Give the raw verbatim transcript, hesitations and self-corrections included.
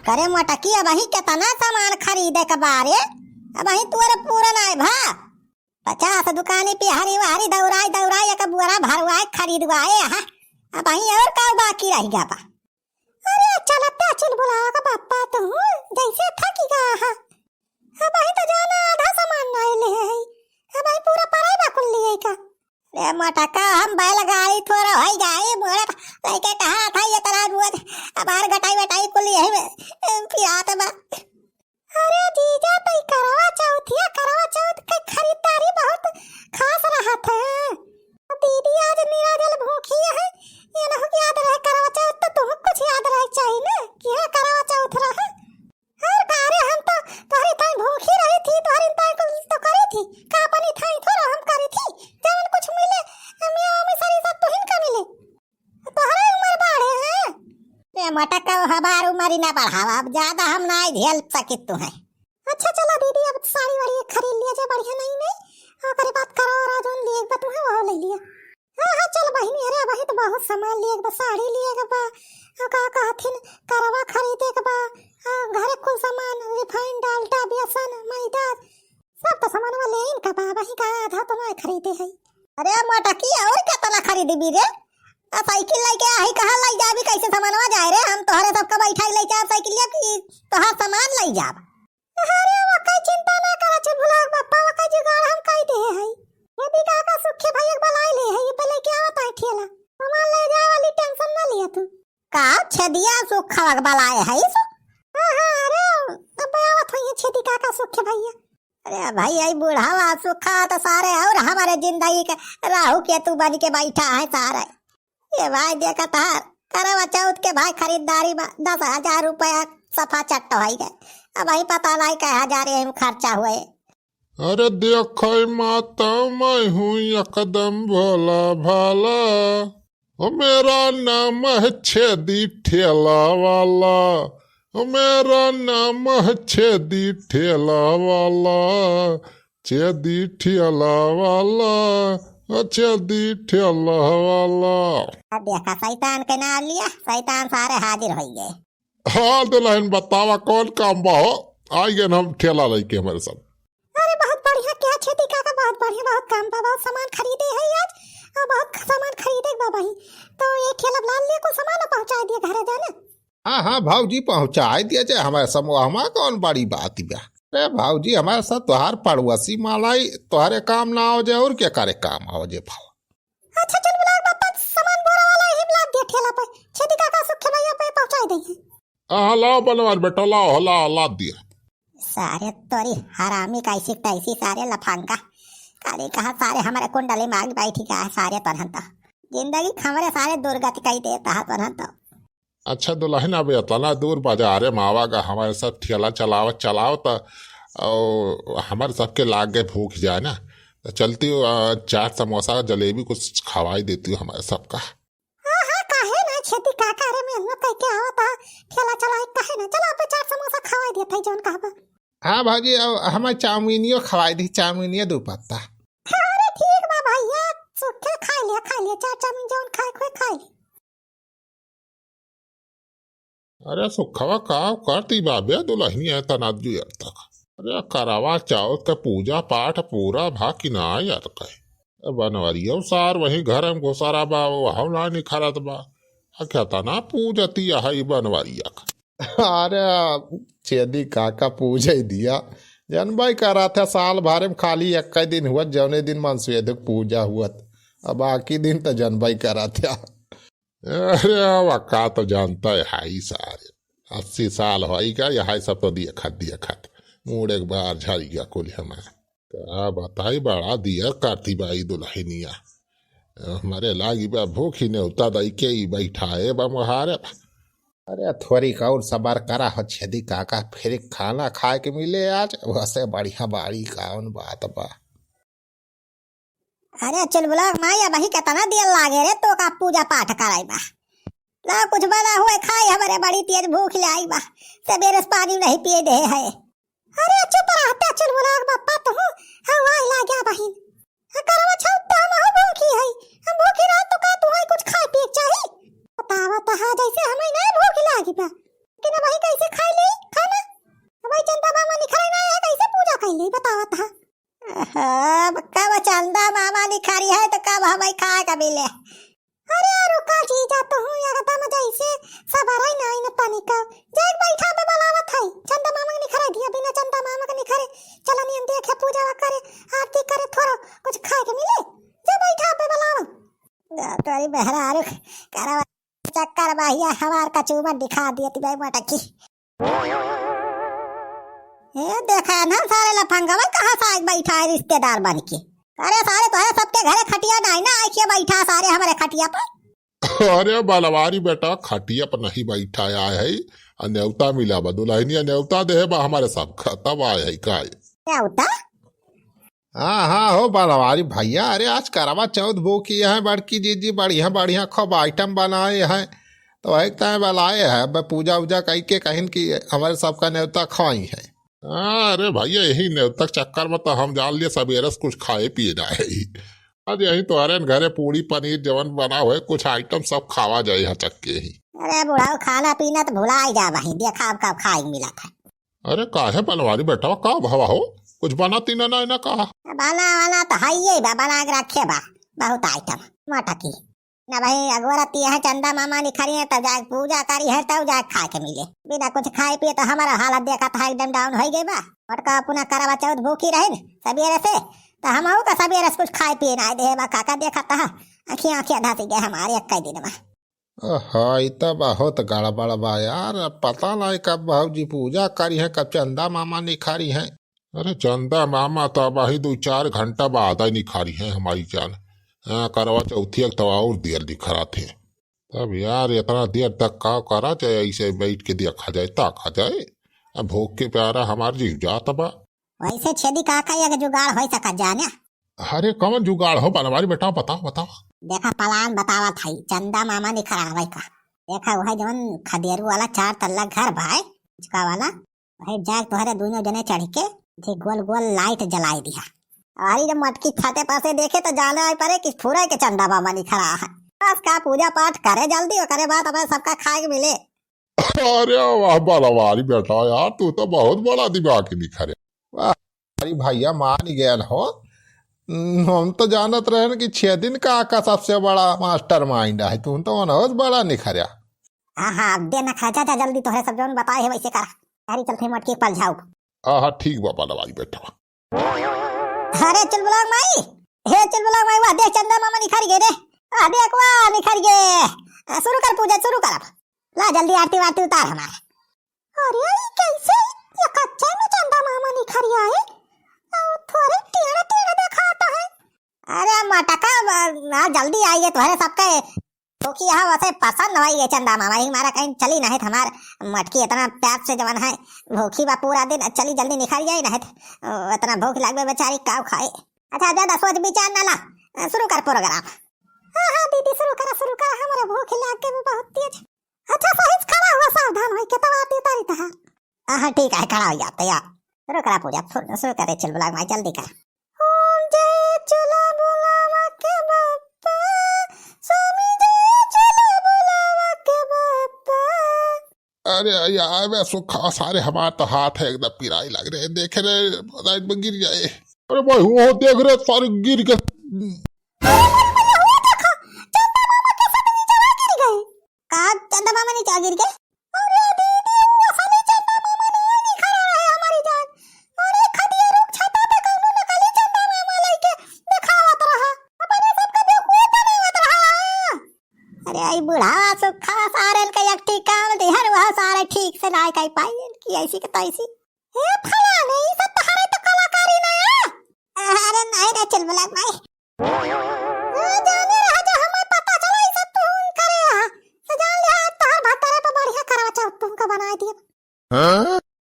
करे मोटकी, अबहीं केतना सामान खरीदे के बा रे? अबहीं तोरे पूरा नाय भा। पचास दुकानी पे हरी वहरी दौड़ाई दौड़ाई एक बोरा भरवाए खरीदवाए हा। अबहीं और का बाकी रहि गा बा? अरे चलता चुलबुलावा का बापा तू, जैसे थकी गा हा। अबहीं तो जाना आधा सामान नाय ले है, अबहीं पूरा पराई बा कुल लिए का। रे मोटका, हम बैलगाड़ी थोड़ा होई जाई, मोरे लइके कहा था ये तरह रोज हमार गटाई बटाई कुल यही में, ए, पिरात बा। अरे जीजा, तई करवा चौथिया, करवा चौथ के खरीदारी बहुत खास रहत है। दीदी आज निराजल भूखी है, ये ना हो कि याद रहे करवा चौथ, तो तुम कुछ याद रहे चाहिए ना कि हाँ करवा चौथ रहा। अरे का रे, हम तो तोहरी ताई भूखी रही थी, तोहरी ताई कुल तो करी थी, का अपनी थाई थोड़ा हम करी थी, जवन कुछ मिले, मियाँ मम्मी सरी सब तुहिन का मिले, तोहरे उम्र बाढ़े हैं। ए मोटका, हमार उम्र ही ना बढ़ावा, अब ज्यादा हम ना झेल सकित तू है। अच्छा चला दीदी, अब साड़ी वाड़ी एक खरीद लिया जे बढ़िया नहीं नहीं, ओकरे बाद करो और जौन लिए एक बात है वो ले लिया। हाँ, हाँ, चल बहिनी, अरे अबहीं तो बहुत सामान लिए के बा, साड़ी लिए के बा, आ का कहथिन, करवा खरीदे के बा, आ घरे कुल सामान, रिफाइन, डालडा, बेसन, मैदा, सब तो सामानवा लेइन का बा, अबहीं का आधा तो नाय खरीदे है। अरे मोटकी, और केतना खरीदबी रे? आ साइकिल लइके आही, कहाँ लइ जाबी, कैसे सामानवा जाए रे? हम तोहरे सबका बैठाई लइ जाब साइकिलिया की तोहार सामान लइ जाब। अरे, वका चिंता ना करा, चुलबुलावा के बापा, वका जुगाड़ हम कई देहे हई। यदि काका सुखे भैया के बलाई ले हई, ये पे लेके आवत है ठेला। सामान ले जाए वाली tension ना लिया तू। का छेदिया सुखवा के बलाए हई सो? हाँ, हाँ, अरे, अब आवत होइए छेदी काका सुखे भैया। अरे भाई, आई बुढ़ावा सुखा तो सारे और हमारे जिंदगी के राहु केतु बन के बैठा है सारे। ये भाई देखा तार, करवा चौथ के भाई खरीदारी बा, दस हजार रुपया सफा चट्ट होई गए। अबहीं पता नाहीं कै हजार एम खर्चा हुए। अरे देखो माता, मैं हूँ एकदम भोला भाला, ओ मेरा नाम है छेदी ठेला वाला, ओ मेरा नाम है छेदी ठेला वाला, छेदी ठेला वाला, ओ छेदी ठेला वाला। अब देखा, शैतान के नाम लिया, शैतान सारे हाजिर होई गए। हाँ दुलहिन, बतावा कौन काम बा हो? आई गए हम ठेला लइके हमारे सब। अरे बहुत बढ़िया, क्या छेदी काका, बहुत बढ़िया, बहुत काम बा, बहुत सामान खरीदे है आज, और बहुत सामान खरीदे के बा भाई। तो ये ठेला लाद लिया, कुल सामान पहुँचा दिया घरे जाने। हाँ, हाँ, भौजी, पहुँचाइ दिया जाए, हमारे समूह, हमार कौन बड़ी बात बा। अरे भौजी, हमारे साथ तोहार पड़ोसी मालाई, तोहरे काम ना आवे जे, और के करे काम आवे जे भाव। अच्छा, चुलबुलावा के बापा, सामान बोरा वाला ही लाद दिया ठेला पे, छेदी काका सुखे भैया पे पहुँचाइ देइहैं। हाँ, लाओ बनवारी बेटा, लाओ, लाओ, लाद दिया। सारे तोरी हरामी, कैसी तैसी सारे लफंगा। काली कहा सारे हमारे कुंडली मांग बैठी का है सारे तनहन तो। जिंदगी खमरे सारे दुर्गति कई देता है तनहन तो। अच्छा दुलहिन, अब एतना दूर बाजारे में आवा गा, हमारे सब ठेला चलावत चलावत, और हमारे सबके लाग गए भूख जाए ना, तो चलती हो, आ, चाट समोसा जलेबी कुछ खवाई देती हो हमारे सबका। हाँ, हाँ, काहे ना छेदी काका, अरे मेहनत करके आवत है, ठेला चलाए, काहे ना, चला आपे चाट समोसा खवाई देत है जौन कहबा। हाँ भौजी, अब हमें चाउमीनियो खवाई दी, चाउमीनियो दो पत्ता। अरे ठीक बा भैया, सुखे खाई लिया, खाई लिया, चाट चाउमीन जौन खाए खोए खाई लिया। अरे सुखवा, का करती बा बे दुलहिनिया एतना देर तक? अरे करवा चौथ के पूजा पाठ पूरा भा कि ना यार कहे? ए बनवरिया सार वही घर में घुसरा बा, वहौ ना निखरत बा। आ केतना पूजती है ई बनवरिया का। अरे छेदी काका पूजे दिया, जनबई करत है साल भर में खाली एक दिन हुआ, जौने दिन मनसेधु के पूजा हुआ, अब बाकी दिन तो जनबई करत है। अरे, अब का तो जानता है, हाई सारे। अस्सी साल होई का, यही सब तो दिया खात, दिया खात। मूड़ एक बार झड़ गया कुल हमार। का बताई, बड़ा दिया करती बाई दुलहिनिया। हमारे लागी बा भूखी नेवता दई के ई बैठा है बा मोहारे। अरे, थोड़ी का और सबर करा हो छेदी काका, फिर खाना खाए के मिले आज, वैसे बढ़िया बाड़ी कौन बात बा। अरे चुलबुला के माई, अबही केतना देर लागे रे तोका पूजा पाठ कराई बा। ना कुछ बना हुए खाई, हमरे बड़ी तेज भूख लाई बा। सबेरे से पानी नहीं पिए दे है। अरे चुप रहता चुलबुला के बापा तू। हाँ, वाई लागे बहिन। आ करवा चौथ तो हम हो भूखी है। हम भूखी रह तो का तू है कुछ खाए पिए के चाही? बतावा तो हाँ, जैसे हमें नहीं भूख लागी बा। लेकिन अबही कैसे खाई अब कब चंदा मामा निखरी है तो कब हमें खाए का मिले। अरे रुका जीजा, तू हूँ एकदम जैसे सबर है ना इन तनिका। जा बैठा, बे बुलावत है। चंदा मामा के निखरे दिया, बिना चंदा मामा के निखरे। चला नियन देखे, पूजा करे, आरती करे, थोड़ा कुछ खाए के मिले। जा बैठा, बे बुलावत। जा तोरी बहरा रुक, करवा चक्कर बहिया हमार कचूमर दिखा दिया ती बे मटकी। ए, देखा ना सारे लफंगवा कहाँ से आइ बैठा है रिश्तेदार बन के। अरे सारे तोहरे सबके घरे खटिया नाहीं ना, आइ के बैठा सारे हमरे खटिया पर। अरे बलवारी बेटा, खटिया पर नहीं बैठा आए है, आ न्योता मिला बा, दुल्हनिया न्योता देहे बा हमरे सबका, तब आए है का? न्योता? हाँ, हाँ, हो बलवारी भैया, अरे आज करवा चौथ भूखी है बड़की जीजी, बढ़िया, बढ़िया खूब item बनाए हैं, तो वही तय बुलाए हैं, अब पूजा उजा कई के कहिन कि हमरे सबका न्योता खाई है। हाँ, अरे भैया, यही न्योता के चक्कर में तो हम जान लिए सबेरे से कुछ खाए पिए ना है। आज यही तोहरे घरे पूड़ी पनीर जवन बना हुए, कुछ item सब खावा जाए यहाँ चक्के ही। अरे बुढ़ाऊ, खाना पीना तो भुला ही जा भाई, देखा अब कब खाए मिला था। अरे काहे बनवारी बेटवा, का भवा हो? कुछ बना तीना ना, ना का? बना, बना तो है ये बा, बना के रखे बा, बहुत item। मटकी ना भाई, अगोरती है चंदा मामा निखरी है, तब जाके पूजा करी है, तब जाके खाए के मिले। बिना कुछ खाए पिए तो हमारा हालत देखा था, एकदम down हो गई बा। मटका अपना करवा चौथ भूखी रहे न सबेरे से, तो हम का सबेरे से कुछ खाए पिए ना दे बा। काका देखा था, अखियाँ अखियाँ धसी गए हमारे एक दिन में। ओहो, ई त बहुत गड़बड़ बा यार। अब पता नाहीं कब भौजी पूजा करी हैं, कब चंदा मामा निखारी हैं। अरे चंदा मामा तो अबही दो चार घंटा बाद ही निखारी हैं हमारी जान। हाँ, करवा चौथिया के तो और देर निखरात है। तब यार इतना देर तक का करा जाए, ऐसे बैठ के देखा जाए, ताका जाए। अब भूख के प्यारा हमार जीव जात बा। वैसे छेदी काका एक जुगाड़ होइ सकत जाने। अरे कौन जुगाड़ हो बनवारी बेटा, बताओ बताओ। देखा plan बतावत हई चंदा मामा निखरावे का। देखा वह जवन खदेरू वाला चार तल्ला घर बा, उचका वाला, वही जाके तोहरे दोनों जने चढ़ के जे गोल गोल light जलाई दिया। अरे जब मटकी छते पर से देखे तो जाने आई परे कि फुरे के चंदा मामा निखरा है। बस का पूजा पाठ करे जल्दी, ओकरे बाद हमें सबका खाए के मिले। अरे वाह बनवारी बेटा यार, तू तो बहुत बड़ा दिमाग निखरे। वाह, अरे भैया मान गए हो। हम्म, हम तो जानत रहे कि छह दिन का, का सबसे बड़ा mastermind है, तू तो बहुत बड़ा निखरा। हाँ, हाँ, अब दे ना खा, जा, जा, जल्दी तोहरे सब जौन बताए है वैसे कर। अरे चलते मटकी पल जाओ। हाँ, हाँ, ठीक बा बनवारी बेटा। अरे चुलबुलांग माई, हे चुलबुलांग माई, वाह देख चंदा मामा निखर गए रे। वाह देख, वाह निखर गए। आ, शुरू कर पूजा, शुरू कर अब। ला जल्दी आरती वारती उतार हमार। अरे ई कैसे? ये कच्चे में चंदा मामा निखर आए। आ, थोड़े टेढ़े टेढ़े दिखाता है। अरे मटका, आ, जल्दी आइए, तोहरे सबके भूखी यहाँ वैसे पसंद होई गए चंदा मामा, यही मारा कहीं चली नहीं तो हमार मटकी इतना प्यार से जवन है, भूखी बा पूरा दिन, चली जल्दी निखर जाए नहीं तो, ओ, इतना भूख लागबे बेचारी, काव खाए। अच्छा, ज्यादा सोच विचार ना ला, शुरू कर program। हाँ, हाँ दीदी, शुरू करा, शुरू करा, हमारा भूख लाग गए बहुत तेज। अच्छा, सही से खड़ा हुआ, सावधान होई के तब आरती उतारी तहार। हाँ, हाँ, ठीक है, खड़ा हो जाते यार। शुरू करा पूजा, फु-, शुरू करे चुलबुलांग माई, जल्दी कर। ओम जय चुलबुलावा के बप्पा, स्वामी जय चुलबुलावा के बप्पा। अरे यार, मैं सुखा सारे हमार तो हाथ है एकदम पिराई लग रहे, देख रे, लाइट में गिर जाए। अरे भाई, वो देख रे, सारे गिर गए। अरे भाई, भैया, वो देखो, चंदा मामा के साथ नीचे गिर गए। का चंदा मामा नीचे गिर गए? अरे दीदी, वो असली चंदा मामा नहीं, निखरा है हमारी जान। अरे खटिया रुक छता पे कौनो नकली चंदा मामा लेके दिखावत रहा। अपने सबका बेवकूफ बनावत रहा। अरे आई बुढ़ावा सुखा सारे के एक ठिकान दिहर, वह सारे ठीक से ना कर पाई इनकी ऐसी के तैसी। हे फलाने, ई सब तोहरे तो कलाकारी ना है। अरे नहीं रे चुलबुला भाई।